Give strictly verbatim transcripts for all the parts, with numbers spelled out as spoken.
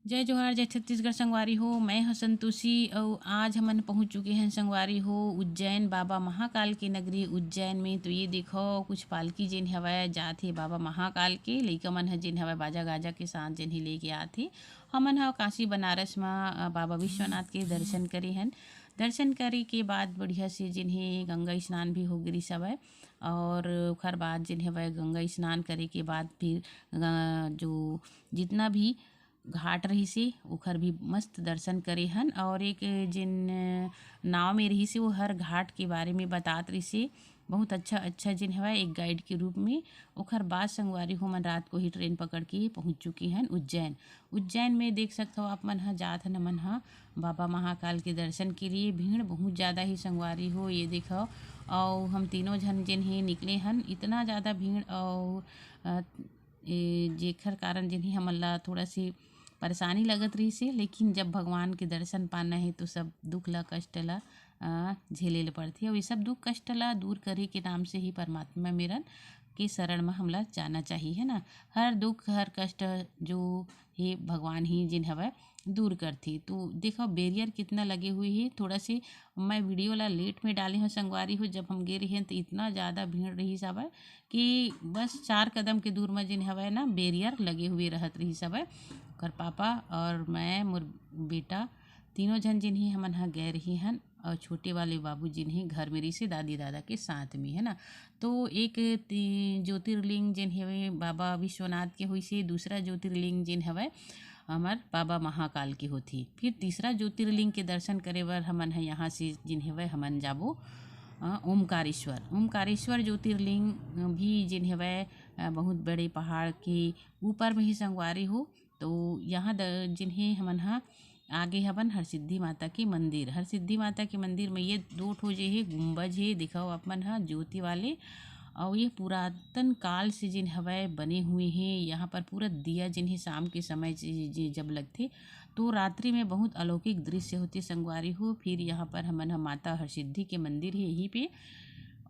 जय जोहार, जय छत्तीसगढ़ संगवारी हो। मैं ह संतोषी अउ आज हमन पहुंच चुके हन संगवारी हो उज्जैन, बाबा महाकाल के नगरी उज्जैन में। तो ये देखो, कुछ पालकी जेन हवय जात हे बाबा महाकाल के, लइका मन ह जेन हवय बाजा गाजा के साथ जेन हे लेके आत हे। हमन ह काशी बनारस म, अ, बाबा विश्वनाथ के दर्शन करे हन। दर्शन करे के बाद बढ़िया से जेन हे गंगा स्नान भी हो गिरिस हवय, और ओखर बाद जेन हवय गंगा स्नान करे के बाद फिर, अ, जो जितना भी घाट रहिस हे, ओखर भी मस्त दर्शन करे हन। और एक जेन नाव में रहिस हे, वो हर घाट के बारे में बतात रहिस हे। बहुत अच्छा, अच्छा जेन हवय, एक गाइड के रूप में। ओखर बाद संगवारी हो, हमन रात को ही ट्रेन पकड़ के पहुंच चुके हन उज्जैन। उज्जैन में देख सकत हव, आप मन ह जात हन, हमन ह बाबा महाकाल के दर्शन के लिए। भीड़ बहुत ज़्यादा ही संगवारी हो, ये देखव। अउ हम तीनों झन जेन हे निकले हन, इतना ज़्यादा भीड़ अउ, अ, ए, जेखर कारण जेन हे हमन ला थोड़ा से परेशानी लगत रहिस हे, लेकिन जब भगवान के दर्शन पाना हे तो सब दुख ला, कष्ट ला, अ, झेले ल पड़थे। अउ ये सब दुख कष्ट ला दूर करे के नाम से ही परमात्मा मेरन के शरण म हमला जाना चाहिए, है ना। हर दुख, हर कष्ट जो हे भगवान ही जेन हवय दूर करथे। तो देखो, बैरियर कितना लगे हुए हे। थोड़ा से मैं वीडियो ला लेट में डाले हूँ संगवारी हो, जब हम गे रहे हैं तो इतना ज़्यादा भीड़ रहिस हवय कि बस चार कदम के दूर में जेन हवय ना, बैरियर लगे हुए रहत रहिस हवय। ओकर पापा और मैं, मोर बेटा, तीनों झन जेन ही हमन ह गए रही हन, और छोटे वाले बाबू जेन ही घर में रहिस हे दादी दादा के साथ में, है ना। तो एक ती-, ज्योतिर्लिंग जेन हवय बाबा विश्वनाथ के होइस हे, दूसरा ज्योतिर्लिंग जेन हवय हमर बाबा महाकाल के होथे। फिर तीसरा ज्योतिर्लिंग के दर्शन करे बर हमन ह यहाँ से जेन हवय हमन जाबो, अ, ओमकारेश्वर। ओमकारेश्वर ज्योतिर्लिंग भी जेन हवय, अ, बहुत बड़े पहाड़ के ऊपर में ही संगवारी हो। तो यहाँ द-, जेन हे हमन ह आगे हवन हरसिद्धि माता के मंदिर। हरसिद्धि माता के मंदिर में ये दो ठो जे हे गुंबज हे, देखव आप मन ह, ज्योति वाले। अउ ये पुरातन काल से जेन हवय बने हुए हे। यहाँ पर पूरा दिया जेन हे शाम के समय जे, जे जब लगथे तो रात्रि में बहुत अलौकिक दृश्य होथे संगवारी हो। फिर यहाँ पर हमन ह माता हरसिद्धि के मंदिर हे यहीं पे,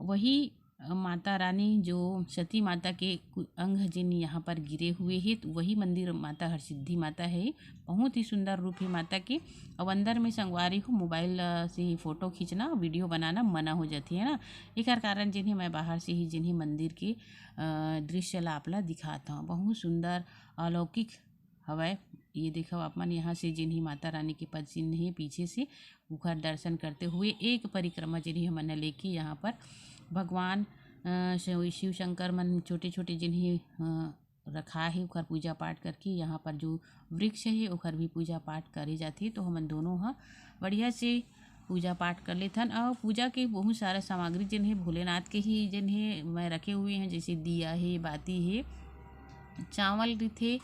वही अ, माता रानी जो सती माता के कु-, अंग जेन यहाँ पर गिरे हुए हे, तो वही मंदिर माता हरसिद्धि माता है। बहुत ही सुंदर रूप है माता के। अब अंदर में संगवारी हो, मोबाइल, अ, से ही फोटो खींचना, वीडियो बनाना मना हो जाती है ना। एकर कारण जेन हे मैं बाहर से ही जेन हे मंदिर के, अ, दृश्य ला आप ला दिखात हूँ। बहुत सुंदर अलौकिक हवय। ये देखव आप मन, यहाँ से जेन ही माता रानी के पद चिन्ह हे, पीछे से उखर दर्शन करते हुए एक परिक्रमा जेन ही हमन ह लेके यहाँ पर भगवान, अ, शिव, शिव शंकर मन छोटे छोटे जेन ही, अ, रखा है, उखर पूजा पाठ करके यहाँ पर जो वृक्ष है उखर भी पूजा पाठ करे जाथे। तो हमन दोनों ह बढ़िया से पूजा पाठ कर लेथन। और पूजा के बहुत सारा सामग्री जेन हे भोलेनाथ के ही जेन हे मैं रखे हुए हैं, जैसे दिया हे, बाती हे, चावल रिथे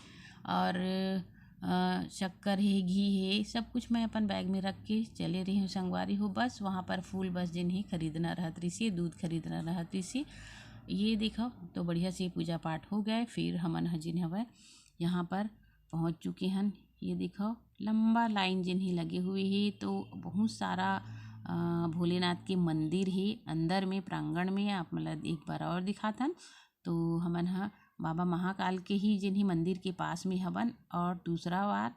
और, अ, शक्कर हे, घी हे, सब कुछ मैं अपन बैग में रख के चले रही हूँ संगवारी हो। बस वहाँ पर फूल बस जेन हे खरीदना रहत रिसे, दूध खरीदना रहत रिसे। ये देखो, तो बढ़िया से पूजा पाठ हो गए। फिर हमन ह जेन हवय यहाँ पर पहुँच चुके हन। ये देखो, लंबा लाइन जेन हे लगे हुए हे, तो बहुत सारा, अ, भोलेनाथ के मंदिर हे अंदर में, प्रांगण में। आप मन ला एक बार और दिखाथन। तो हमन ह बाबा महाकाल के ही जेन ही मंदिर के पास में हवन। और दूसरा बार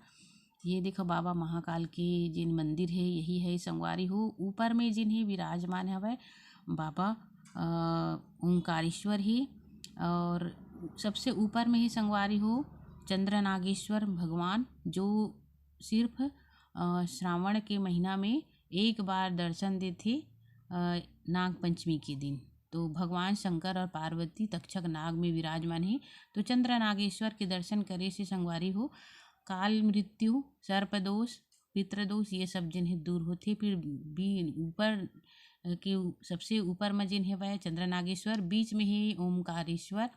ये देखो, बाबा महाकाल के जेन मंदिर हे, यही है संगवारी हो। ऊपर में जेन ही विराजमान हवय बाबा, अ, ओंकारेश्वर ही। और सबसे ऊपर में ही संगवारी हो चंद्र नागेश्वर भगवान, जो सिर्फ, अ, श्रावण के महीना में एक बार दर्शन देथे, अ, नाग पंचमी के दिन। तो भगवान शंकर और पार्वती तक्षक नाग में विराजमान हे। तो चंद्र नागेश्वर के दर्शन करे से संगवारी हो काल मृत्यु, सर्पदोष, पितृदोष, ये सब जेन हे दूर होथे। फिर बी-, ऊपर, अ, के उ-, सबसे ऊपर में जेन हेवय चंद्र नागेश्वर, बीच में हे ओमकारेश्वर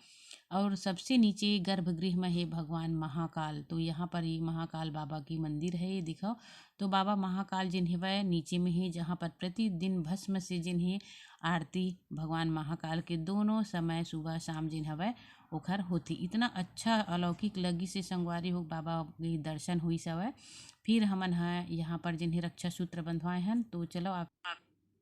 और सबसे नीचे गर्भगृह में हे भगवान महाकाल। तो यहाँ पर ये महाकाल बाबा के मंदिर है, ये दिखाओ। तो बाबा महाकाल जेन हेवय नीचे में हे, जहाँ पर प्रतिदिन भस्म से जेन हे आरती भगवान महाकाल के दोनों समय सुबह शाम जेन हवय ओखर होथे। इतना अच्छा अलौकिक लगिस हे संगवारी हो, बाबा के दर्शन होइस हवय। फिर हमन ह यहाँ पर जेन हे रक्षा सूत्र बंधवाए हन। तो चलो आप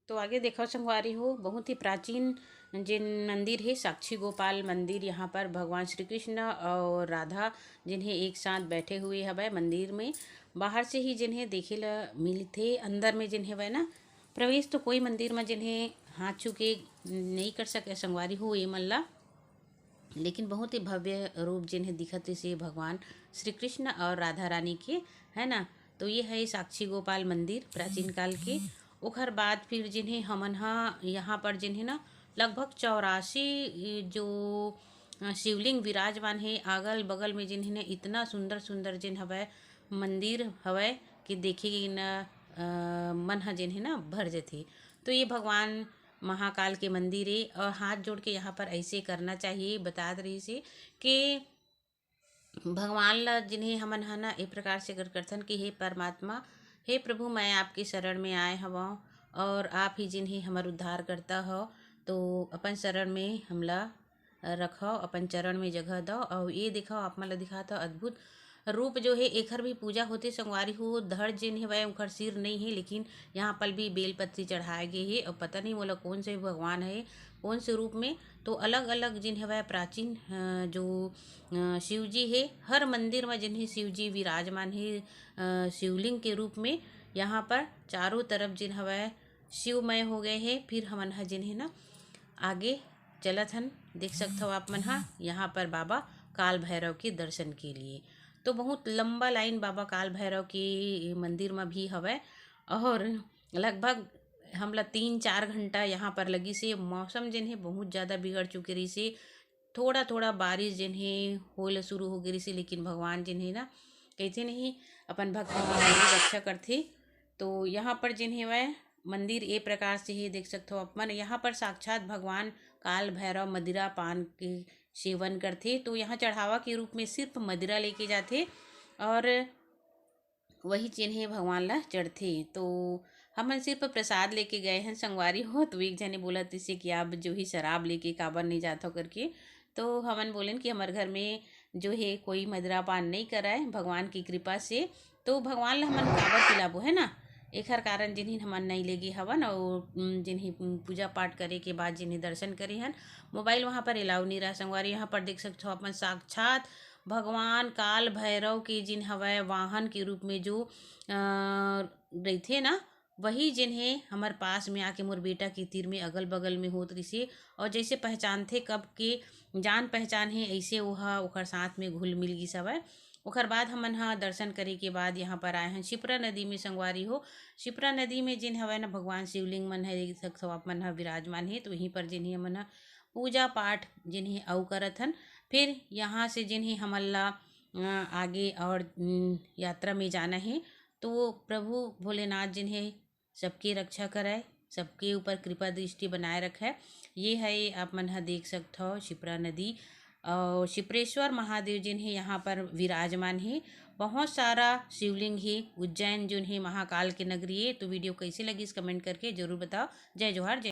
तो आगे देखो संगवारी हो, बहुत ही प्राचीन जिन मंदिर हे, साक्षी गोपाल मंदिर। यहाँ पर भगवान श्री कृष्ण और राधा जिन्हें एक साथ बैठे हुए हवय मंदिर में। बाहर से ही जिन्हें देखे ला मिलथे, अंदर में जिन्हें वह ना प्रवेश तो कोई मंदिर में जिन्हें हाथ छू के नहीं कर सके संगवारी हो ये मन ला। लेकिन बहुत ही भव्य रूप जिन्हें दिखत हे से भगवान श्री कृष्ण और राधा रानी के, है ना। तो ये है साक्षी गोपाल मंदिर प्राचीन काल के। ओखर बाद फिर जिन्हें हमन हा यहाँ पर जिन्हें ना लगभग चौरासी जो अ, शिवलिंग विराजमान हे, अगल बगल में जिन्हें ना इतना सुंदर सुंदर जिन हवय मंदिर हवय कि देखे न अ, मन ह जिन्हें ना भर जथे। तो ये भगवान महाकाल के मंदिर हे और हाथ जोड़ के यहाँ पर ऐसे करना चाहिए, बतात रही से कि भगवान ला जिन्हें हमन ह ना ए प्रकार से अगर करथन कि हे परमात्मा, हे प्रभु, मैं आपके शरण में आए हवं और आप ही जिन्हें हमर उद्धार करता हो, तो अपन शरण में हमला रखव, अपन चरण में जगह दव। और ये देखव, आप मन ला दिखात हव अद्भुत रूप जो हे, एखर भी पूजा होथे संगवारी हो। धड़ जिन हेवय, ओखर सिर नहीं हे, लेकिन यहाँ पर भी बेल पत्ती चढ़ाए गे हे। और पता नहीं मोला कौन से भगवान है, कौन से रूप में, तो अलग अलग जिन हेवय प्राचीन अ, जो अ, शिव जी हे, हर मंदिर में जिन हे शिव जी विराजमान हे अ, शिवलिंग के रूप में। यहाँ पर चारों तरफ जिन हवय शिवमय हो गए हे। फिर हमन ह जिन हे ना आगे चलत हन, देख सकत हव आप मन हा यहाँ पर बाबा काल भैरव के दर्शन के लिए। तो बहुत लंबा लाइन बाबा काल भैरव के मंदिर में भी हवय और लगभग हमला तीन चार घंटा यहाँ पर लगिस हे। मौसम जेन हे बहुत ज़्यादा बिगड़ चुके रहिस हे, थोड़ा थोड़ा बारिश जेन हे होए ला शुरू हो गे रहिस हे, लेकिन भगवान जेन हे ना कहिथे नहीं अपन भक्त मन के रक्षा करथे। तो यहाँ पर जेन हेवय मंदिर ए प्रकार से हे, देख सकत हव आप मन। यहाँ पर साक्षात भगवान काल भैरव मदिरा पान के सेवन करथे। तो यहाँ चढ़ावा के रूप में सिर्फ मदिरा लेके जाथे और वही जेन हे भगवान ला चढ़थे। तो हमन सिर्फ प्रसाद लेके गए हन संगवारी हो। तो एक झने बोलत रहिसे कि आप जो ही शराब लेके काबर नहीं जात हो करके। तो हमन बोलेन कि हमर घर में जो हे कोई मदिरा पान नहीं कराए भगवान की कृपा से। तो भगवान ला हमन काबर पिलाबो, है ना? एखर कारण जिन्हिन हमन नहीं लेगे हवन और उम, जिन्ही पूजा पाठ करे के बाद जिन्ही दर्शन करे हन, मोबाइल वहाँ पर अलाउ नहीं रहा संगवारी। यहाँ पर देख सकते हो अपन साक्षात भगवान काल भैरव के जिन हवय वाहन के रूप में जो अ, रहिथे ना, वही जेन हे हमर पास में आके मोर बेटा के तीर में अगल बगल में होत रहिसे। और जैसे पहचानथे कब के जान पहचान हे, ऐसे ओहा ओकर साथ में घुल मिल गिस हवय। ओकर बाद हमन ह दर्शन करे के बाद यहाँ पर आए हन शिप्रा नदी में संगवारी हो। शिप्रा नदी में जेन हवय ना भगवान शिवलिंग मन ह देख सकथव आप मन ह विराजमान हे। तो वहीं पर जेन हे हमन ह पूजा पाठ जेन हे अउ करत हन। फिर यहाँ से जेन हे हमन ला अ, आगे और उम, यात्रा में जाना है। तो प्रभु भोलेनाथ जिन्हें सबकी रक्षा कराए, सबके ऊपर कृपा दृष्टि बनाए रखे। ये है, आप मन ह देख सकत हो शिप्रा नदी और शिप्रेश्वर महादेव जिन्हें यहाँ पर विराजमान है। बहुत सारा शिवलिंग है। उज्जैन जो है महाकाल के नगरी है। तो वीडियो कैसे लगी इस कमेंट करके जरूर बताओ। जय जोहार, जय